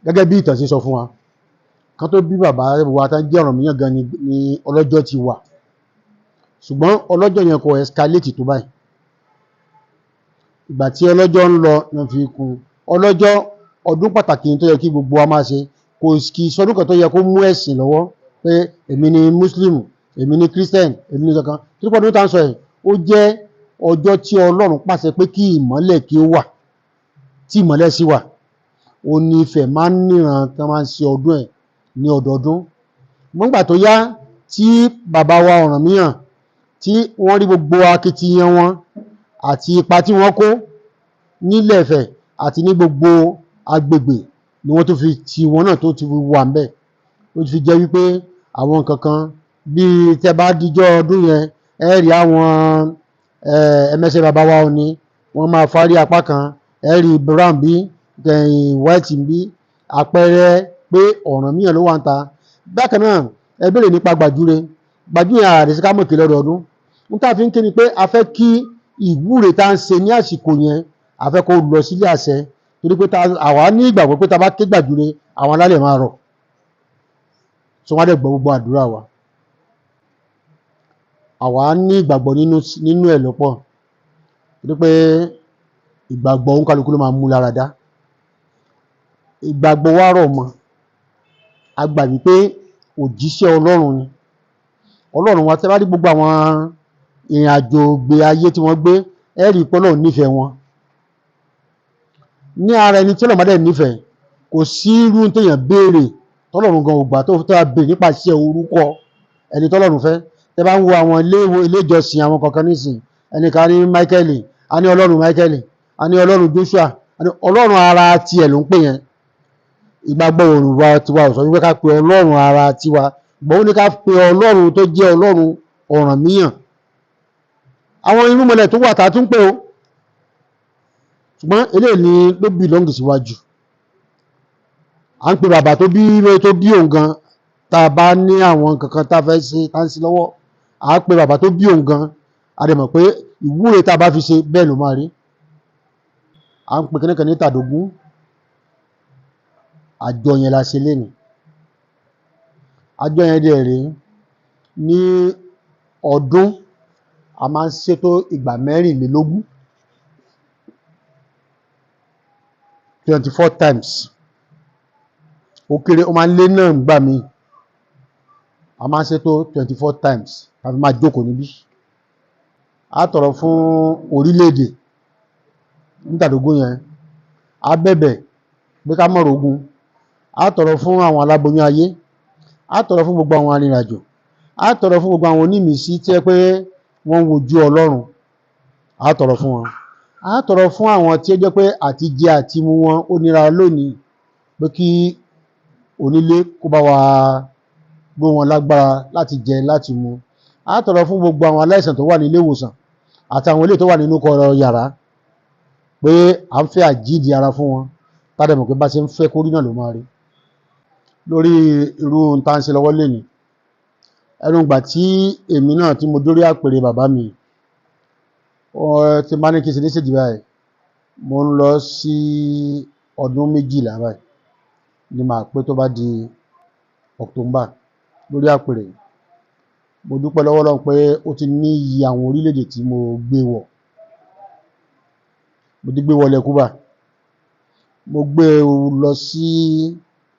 Gẹ́gẹ́ bí ìtàn ṣe sọ fún wa, kan tó bí bàbá wa tán jẹ́ Ọ̀rànmíyàn gan ni ọlọ́jọ́ ti wà, ṣùgbọ́n ọlọ́jọ́ yẹn kò escalate tó báyìí. Ìgbà tí ọlọ́jọ́ ń lọ ní fi kún ọlọ́jọ́. Ọdún pàtàkì tó yẹ kí gbogbo wa máa ṣe, kò kì í sọdún kan tó yẹ kó mú ẹ̀sìn lọ́wọ́ pé èmi ni Muslim, èmi ni Christian, èmi ni kankan tí pọ̀. Ọdún tá à ń sọ yìí, ó jẹ́ ọjọ́ tí Ọlọ́run pàṣẹ pé kí ìmọ́lẹ̀ kí ó wà, tí ìmọ́lẹ̀ sì wà. Ó ní Ifẹ̀ máa ń níran tí wọ́n máa ń ṣe ọdún ẹ̀ ní ọdọọdún. Nígbà tó yá tí bàbá wa Ọ̀rànmíyàn, tí wọ́n rí gbogbo akitiyan wọn àti ipa tí wọ́n kó nílẹ̀ Ifẹ̀ àti ní gbogbo agbègbè, ni wọ́n tó fi ti wọn náà tó ti fi wà ńbẹ̀. Ó ti fi jẹ́ wípé àwọn nǹkan kan bíi tẹ́ bá díjọ́ ọdún yẹn, ẹ rí àwọn ẹmẹsẹ̀ bàbá wa òní, wọ́n máa fárí apá kan, ẹ rí brown bí white bí, àpẹẹrẹ pé Ọ̀rànmíyàn ló wà ń ta. Bákan náà, ẹ béèrè nípa gbàjúre. Gbàjúre àrè sí ká mọ̀ kí lọ́dọọdún n tá a fi ń ké ni pé a fẹ́ kí ìwúre tá à ń ṣe ní àsìkò yẹn, a fẹ́ kó lọ sílé àṣẹ, torí pé àwa ní ìgbàgbọ́ pé tá a bá ké gbàjúre, àwọn alálẹ̀ máa rọ̀ tí wọ́n á dẹ̀ gbọ́ gbogbo àdúrà wa. Àwa ní ìgbàgbọ́ nínú ẹ̀ lọ́pọ̀, torí pé ìgbàgbọ́ òǹkálukú ló máa mú lára dá. Ìgbàgbọ́ wa rọ̀ mọ́. A gbà wípé òjíṣẹ́ Ọlọ́run ni. Ọlọ́run wa, tẹ́ bá rí gbogbo àwọn ìrìn àjò gbé ayé tí wọ́n gbé, ẹ rí pé Ọlọ́run nífẹ̀ẹ́ wọn. Ní ara ẹni tí Ọlọ́run bá dẹ̀ nífẹ̀ẹ́, kò sí irú téèyàn béèrè tọ́lọ́run gan ò gbà tó a béèrè nípasẹ̀ orúkọ ẹni tọ́lọ́run fẹ́. Tẹ́ bá ń wo àwọn ilé ìjọsìn àwọn kankan nísìn, ẹnìkan ní Michael, a ní Ọlọ́run Michael, a ní Ọlọ́run Joshua, a ní Ọlọ́run ara tiẹ̀ ló ń pè yẹn. Ìgbàgbọ́ Yorùbá tiwa ò sọ wípé ká pe Ọlọ́run ara tiwa gbọ́n, ó ní ká pe Ọlọ́run tó jẹ́ Ọlọ́run Ọ̀rànmíyàn. Àwọn irúnmọlẹ̀ tó wà tá a tún pè ó, ṣùgbọ́n eléyìí ni ló belong síwájú. À ń pe bàbá tó bí òun gan. Tá a bá ní àwọn kankan tá a fẹ́ ṣe, tá a ń ṣe lọ́wọ́, à ń pe bàbá tó bí òun gan. A dẹ̀ mọ̀ pé ìwúre tá a bá fi ṣe bẹ́ẹ̀ ló máa rí. À ń pe kíní kan ní tàdógún. Àjọ yẹn la ṣe lénìí. Àjọ yẹn dẹ̀ rèé, ní ọdún a máa ń ṣètò ìgbà 24, 24 times. Ó kéré, ó máa ń lé náà gbà mí. A máa ń ṣètò 24 times tàbí máa jókòó níbí. A tọrọ fún orílẹ̀-èdè nítàdógún yẹn, a bẹ̀bẹ̀ pé ká mọ̀rọ̀ ogun, a tọrọ fún àwọn aláboyún ayé, a tọrọ fún gbogbo àwọn arìnrìnàjò, a tọrọ fún gbogbo àwọn onímìísí tí ẹ pé wọ́n ń wojú Ọlọ́run, a tọrọ fún wọn, a tọrọ fún àwọn tí ó jẹ́ pé àti jẹ àti mu wọn ó nira lónìí, pé kí onílé kó bá wa gbó wọn lágbára láti jẹ láti mu. A tọrọ fún gbogbo àwọn aláìsàn tó wà ní ilé ìwòsàn àtàwọn ilé tó wà nínú kọ̀rọ̀ yàrá, pé à ń fẹ́ àjíǹde ara fún wọn, tá dẹ̀ mọ̀ pé bá ṣe ń fẹ́ kórí náà ló máa rí. Lórí irú ohun tá ń ṣe lọ́wọ́ lénìí, ẹnu ìgbà tí èmi náà tí mo dórí àpèrè bàbá mi, tí n bá ní kí n ṣe léṣèjì báyìí, mo ń lọ sí ọdún 12 báyìí ni màá pé tó bá di October lórí àpèrè. Mo dúpẹ́ lọ́wọ́ Ọlọ́run pé ó ti ní iye àwọn orílẹ̀-èdè tí mo gbé wọ̀. Mo ti gbé wọlé Cuba, mo gbé lọ sí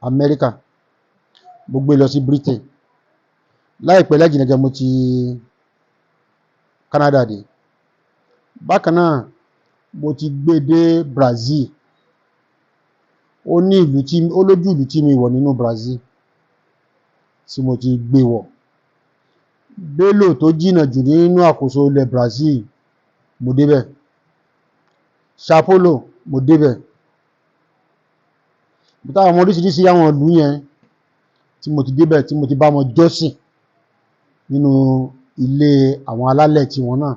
Amẹ́ríkà, mo gbé lọ sí Britain. Láìpẹ́ láìjìnà gan, mo ti Canada dé. Bákan náà, mo ti gbé dé Brazil. Ó ní ìlú tí ó lójú ìlú tí mi wọ̀ nínú Brazil tí mo ti gbé wọ̀. Bello tó jìnnà jù nínú àkóso ilẹ̀ Brazil, mo débẹ̀. Sao Paulo, mo débẹ̀. Mo táwọn oríṣiríṣi àwọn ìlú yẹn tí mo ti débẹ̀, tí mo ti bá wọn jọ́sìn nínú ilé àwọn alálẹ̀ tiwọn náà.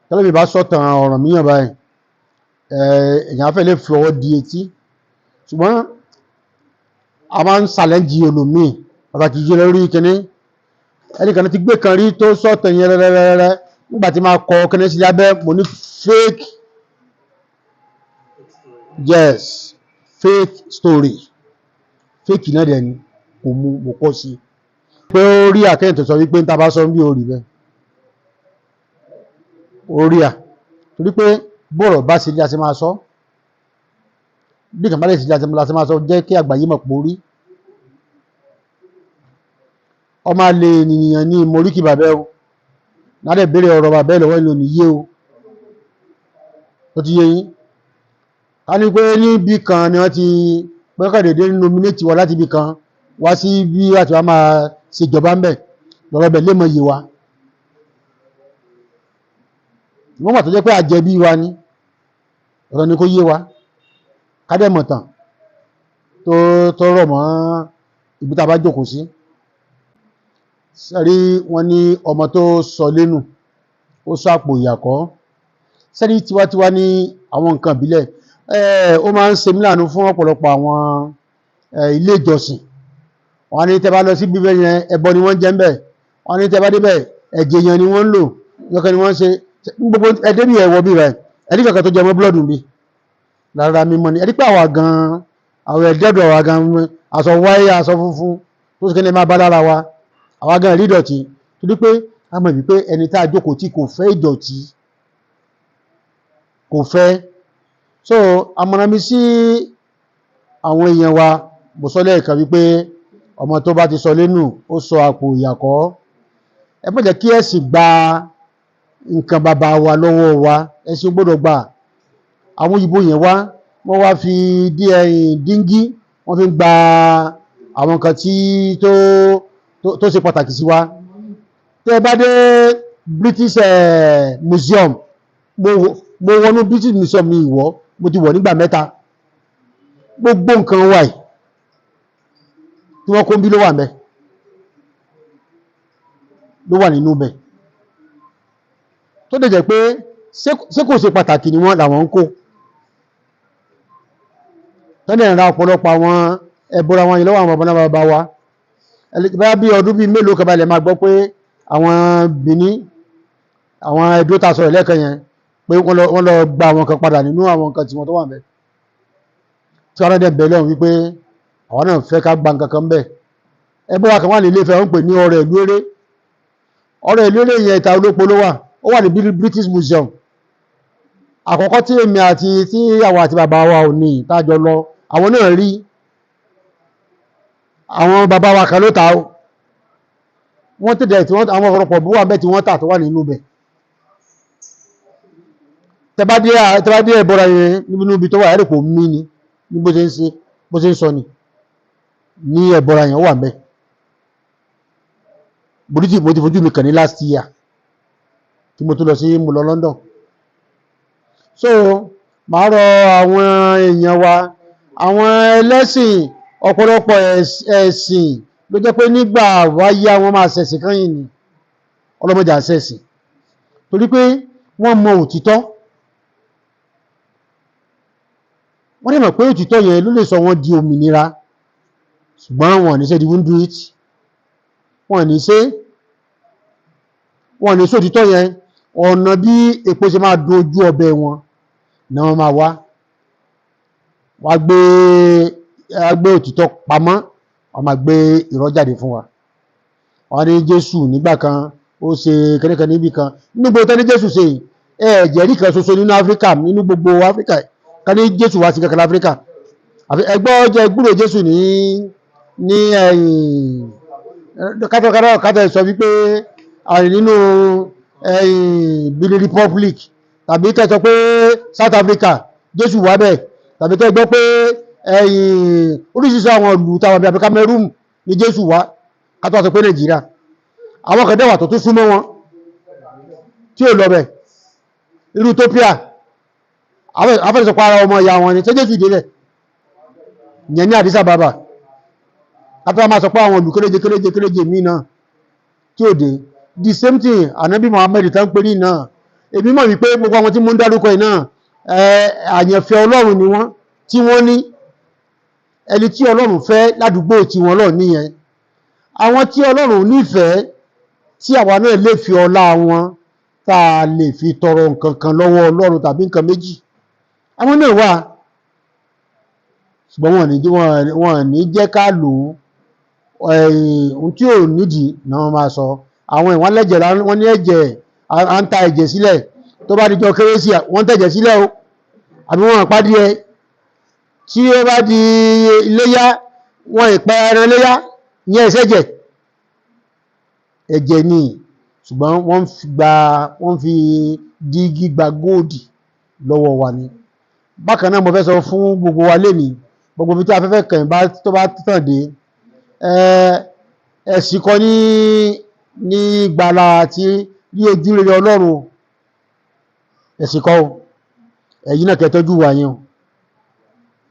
Tẹ́lẹ̀ mi bá sọ̀tàn Ọ̀rànmíyàn báyìí, èèyàn á fẹ́ lè fi ọwọ́ di etí, ṣùgbọ́n a máa ń challenge olòmíì, pàtàkì jùlọ lórí kíní. Ẹnìkan ti gbé kan rí tó sọ̀tàn yẹn rẹ́rẹ́rẹ́rẹ́. Nígbà tí máa kọ kíní sí lábẹ́, mo ní fake. Yes, Fake story, fake náà dẹ̀ ni kò mú mo kọ́ sí pé ó rí àkẹ́yìn tó sọ wípé ń ta bá sọ bí ó rí bẹ́ẹ̀, ó rí à, torí pé bọ́rọ̀ bá ṣe lé a ṣe máa sọ, bí kàn bá lè ṣe lé a ṣe máa sọ, jẹ́ kí àgbáyé mọ̀ pé ó rí. Ọmọ àlè ènìyàn ní moríkì bàbẹ́ o, ládẹ̀ béèrè ọ̀rọ̀ bàbẹ́ lọ́wọ́ ìlú òní yé o, ó ti yé yín. Ká ní pé níbi kan ni wọ́n ti pẹ́kàdédé nominate wa láti ibì kan wá sí bí àti wá máa ṣèjọba ń bẹ̀ lọ́rọ̀ bẹ̀ lè mọ iye wa. Wọ́n mà tó jẹ́ pé àjẹbí wa ni, ọ̀rọ̀ ni kò yé wa, ká dẹ̀ mọ̀ tán tó tọrọ mọ́ ibi tá a bá jókòó sí. Sẹ́rí wọ́n ní ọmọ tó sọ lẹ́nu ó sọ àpò ìyàkọ́. Sẹ́rí tiwantiwa ní àwọn nǹkan ìbílẹ̀, ó máa ń ṣe mí láàánú fún ọ̀pọ̀lọpọ̀ àwọn ilé ìjọsìn. Wọ́n ní tẹ́ bá lọ sí bíbẹ́ yẹn, ẹbọ ni wọ́n ń jẹ ńbẹ̀. Wọ́n ní tẹ́ bá débẹ̀, ẹ̀jẹ̀ yẹn ni wọ́n ń lò, lọ́kàn ni wọ́n ń ṣe gbogbo ẹdẹ bí ẹ̀wọ̀ bí rẹ̀ ẹ̀rí kankan tó jẹ mọ́ búlọ́ọ̀dù bí rárá mímọ́ ni. Ẹ̀rí pé àwa gan-an, àwọn ẹ̀dẹ́dọ̀ àwa gan-an, aṣọ wáyé, aṣọ funfun tó sì kéde máa bá lára wa, àwa gan rí ìdọ̀tí, torí pé a mọ̀ wípé ẹni tá a jókòó tí kò fẹ́ ìdọ̀tí, kò fẹ́. So àmọ̀ràn mi sí àwọn èèyàn wa, mo sọ lẹ́ẹ̀kan wípé ọmọ tó bá ti sọ lẹ́nu ó sọ àpò ìyàkọ́. Ẹ má jẹ́ kí ẹ̀sìn gba nǹkan bàbá wa lọ́wọ́ wa, ẹ̀sìn gbọ́dọ̀ gbà. Àwọn òyìnbó yẹn wá, wọ́n wá fi díngí, wọ́n fi ń gba àwọn nǹkan tí tó ṣe pàtàkì sí wa. Tẹ́ ẹ bá dé British Museum, mo wọnú British Museum mi ìwọ, mo ti wọ̀ nígbà mẹ́ta. Gbogbo nǹkan wà yìí tí wọ́n kó ń bí ló wà ńbẹ̀, ló wà nínú bẹ̀. Tó dẹ̀ jẹ́ pé ṣé kò ṣe pàtàkì ni wọ́n làwọn ń kó. Tọ́lẹ̀ ń ra ọ̀pọ̀lọpọ̀ àwọn ẹbọra wọn yìí lọ́wọ́ àwọn bàbá bàbá wa. Bá bí ọdún bíi mélòó kan balẹ̀ máa gbọ́ pé àwọn Benin, àwọn Ẹdó ta sọ̀rọ̀ lẹ́ẹ̀kan yẹn, pé wọ́n lọ gba àwọn kan padà nínú àwọn nǹkan tí wọ́n tó wà ńbẹ̀. Tí wọ́n dẹ̀ bẹ̀ lọ́hùn wípé àwọn náà fẹ́ ká gba nǹkan kan ńbẹ̀. Ẹbọra kan wà ní Ilé-Ifẹ̀, wọ́n ń pè ní ọrẹ ìlú eré. Ọrẹ ìlú eré yẹn ìta olópo ló wà, ó wà ní British Museum. Àkọ́kọ́ tí èmi àti tí àwọn àti bàbá wa ò ní ìtajọ lọ, àwọn náà rí àwọn bàbá wa kan ló ta ó. Wọ́n tẹ̀lé tí wọ́n àwọn ọ̀pọ̀lọpọ̀ bó wà bẹ́ẹ̀ tí wọ́n tà tó wà nínú bẹ̀. Tẹ́ bá dé ẹbọra yẹn nínú ibi tó wà, ẹ̀rì kò mí ni ní bó ṣe ń ṣe, bó ṣe ń sọ ni ní ẹbọra yẹn ó wà bẹ́ẹ̀. Mo ti fojú mi kàn ní last year tí mo tún lọ sí, mo lọ London. So màá rọ àwọn èèyàn wa, àwọn ẹlẹ́sìn, ọ̀pọ̀lọpọ̀ ẹ̀sìn ló jẹ́ pé nígbà wáyé àwọn máa ṣẹ̀sìn kan yìí ni, ọlọ́mọdé àṣẹ̀sìn, torí pé wọ́n mọ òtítọ́, wọ́n dẹ̀ mọ̀ pé òtítọ́ yẹn ló lè sọ wọ́n di òmìnira, ṣùgbọ́n wọn ní ṣe, they won't do it, wọn ní ṣe, wọn ní ṣe òtítọ́ yẹn. Ọ̀nà bí epo ṣe máa dùn ojú ọbẹ̀ wọn ni wọ́n máa wá, wọ́n gbé òtítọ́ pamọ́, wọ́n máa gbé irọ́ jáde fún wa. Wọ́n ní Jésù nígbà kan ó ṣe kẹ́nìkan níbì kan, nínú gbogbo tẹ́ni Jésù ṣe, ẹ̀jẹ̀ rí kan ṣoṣo nínú Áfíríkà, nínú gbogbo Áfíríkà ká ní Jésù wá sí kankan láfíríkà. Àfi ẹgbọ́ jẹ́ gbúrò Jésù ní ẹ̀yìn kátó sọ wípé àrùn nínú ẹ̀yìn Benin Republic, tàbí kẹ́ sọ pé South Africa Jésù wá bẹ̀, tàbí kẹ́ gbọ́ pé ẹ̀yìn oríṣiríṣi àwọn ìlú táwọn bíi Cameroon ní Jésù wá, kátó sọ pé Nàìjíríà. Àwọn kan dẹ́wà tó tún súnmọ́ wọn tí ò lọ bẹ̀, irú Ethiopia, afẹ́sọ̀ pa ara ọmọ ìyá wọn ni ṣé Jésù délẹ̀ ìyẹn ní Addis Ababa. Kátó máa sọ pé àwọn ìlú kéréje kéréje kéréje míì náà tí ò dé. The same thing Ànábì Muhammad tán pé ní náà, èmi mọ̀ wípé gbogbo àwọn tí mo ń dárúkọ yìí náà, àyànfẹ́ Ọlọ́run ni wọ́n, tí wọ́n ní ẹni tí Ọlọ́run fẹ́ ládùúgbò tí wọ́n lọ nìyẹn. Àwọn tí Ọlọ́run nífẹ̀ẹ́ tí àwa náà lè fi ọlá wọn tá a lè fi tọrọ nǹkan kan lọ́wọ́ Ọlọ́run tàbí nǹkan méjì, àwọn náà wà. Ṣùgbọ́n wọ́n ní jẹ́ ká lò ó. Ohun tí ò nídìí náà wọ́n máa sọ. Àwọn ìwọ̀n lẹ́jẹ̀, wọ́n ní ẹ̀jẹ̀, à ń ta ẹ̀jẹ̀ sílẹ̀. Tó bá dijọ́ kérésì, wọ́n tẹ̀jẹ̀ sílẹ̀ o, àbí wọ́n pàdé ẹ. Tí ó bá di iléyá, wọ́n ìpẹ́ ẹran iléyá, ìyẹn ìṣẹ́jẹ̀, ẹ̀jẹ̀ ni. Ṣùgbọ́n wọ́n gba, wọ́n fi dígí gba góòdì lọ́wọ́ wa ni. Bákan náà, mo fẹ́ sọ fún gbogbo wa lénìí, gbogbo ibi tí afẹ́fẹ́ kàn bá tó bá tàn dé, ẹ̀sìn kan ní gbàlà àti rí ojú rere Ọlọ́run. Ẹ̀sìn kan o, ẹ̀yin náà kẹ́ tọ́jú wa yẹn o.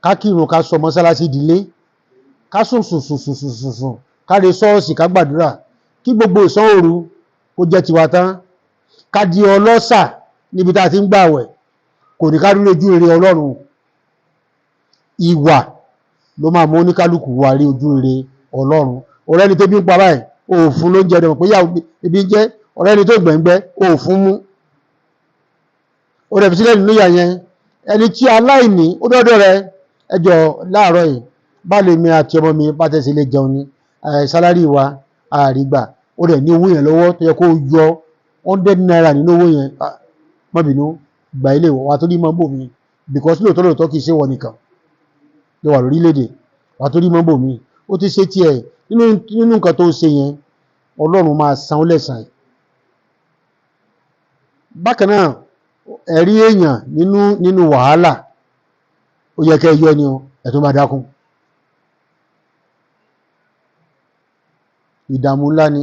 Ká kírun, ká sọ mọ́sálásí ìdílé, ká sùn sùn sùn sùn sùn sùn sùn, ká lè ṣọ́ọ̀ṣì, ká gbàdúrà, kí gbogbo ìsán òru kó jẹ́ tiwa tán, ká di ọlọ́ṣà níbi tá a ti ń gbàwẹ̀, kò ní ká rí ojú rere Ọlọ́run. Ìwà ló máa mú oníkálukú wa rí ojú rere Ọlọ́run. Ọ̀rẹ́ ni tó bí ń pa báyìí, òfun ló ń jẹ, ọ̀dọ̀ pé yàwó ebi ń jẹ́. Ọ̀rẹ́ ni tó gbẹ̀ngbẹ́, òfun mú ó rẹ̀ fi sílẹ̀ nínú ìyà yẹn. Ẹni tí aláìní ó dọ́dọ̀ rẹ, ẹjọ́ láàárọ̀ yìí, bá lè mi àti ọmọ mi bá tẹ̀sí lè jẹun ní salary wa àrígbà, ó rẹ̀ ní owó yẹn lọ́wọ́ tó yẹ kó yọ ₦100 nínú owó yẹn, má bínú, gbà ilé wa tó ní mọ́ bò mí, because lóòótọ́ lóòótọ́, kì í ṣe wọ nìkan ló wà lórílẹ̀‐èdè wà tó rí mọ́ bò mí. Ó ti ṣe tiẹ̀ nínú nǹkan tó ṣe yẹn, Ọlọ́run máa san ó lẹ́san. Bákan náà, ẹ̀rí èèyàn nínú wàhálà, ó yẹ kẹ́ yọ ni o, ẹ̀ tó máa dákún. Ìdààmú ńlá ni.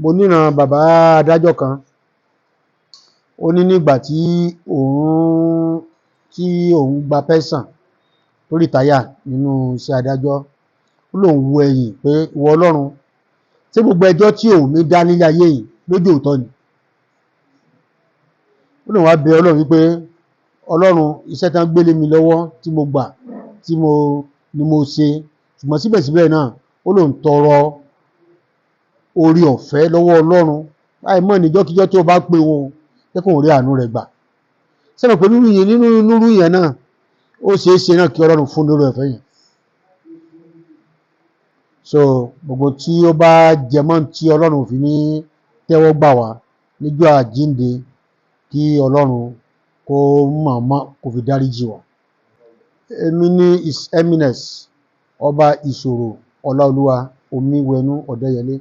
Mo níran bàbá adájọ́ kan, ó ní nígbà tí òun gba pẹ́sàn tó rìtáyà nínú iṣẹ́ adájọ́, ó lóun wo ẹ̀yìn pé, ìwọ Ọlọ́run, ṣé gbogbo ẹjọ́ tí òun mi dá nílé ayé yìí lójú òótọ́ ni? Ó lóun wá bẹ Ọlọ́run wípé, Ọlọ́run, iṣẹ́ tán gbélé mi lọ́wọ́ tí mo gbà tí mo ni mo ṣe, ṣùgbọ́n síbẹ̀síbẹ̀ náà, ó lóun tọrọ orí ọ̀fẹ́ lọ́wọ́ Ọlọ́run láì mọ̀ níjọ́kíjọ́ tí ó bá pé wọn jẹ́ kóun rí àánú rẹ̀ gbà. Sẹ́mi pé nínú yẹn, nínú nínú yẹn náà, ó ṣeé ṣe náà kí Ọlọ́run fún lórí ọ̀fẹ́ yẹn. So gbogbo tí ó bá jẹmọ́ tí Ọlọ́run fi ní tẹ́wọ́ gbà wá níjọ́ àjíǹde, kí Ọlọ́run kó mọ̀ọ́mọ̀ kó fi dáríjì wá. Èmi ní His Eminence Ọba Ìṣòro Ọláolúwa Omiwẹnu Ọ̀dẹ́yẹlé,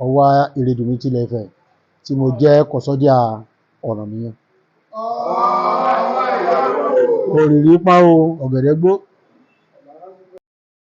Ọwá Ìrẹdùnmí tilẹ̀ Ifẹ̀, tí mo jẹ́ kọ̀sọ́díà Ọ̀rànmíyàn. Òrìrì pa o, ọ̀gẹ̀dẹ̀ gbó.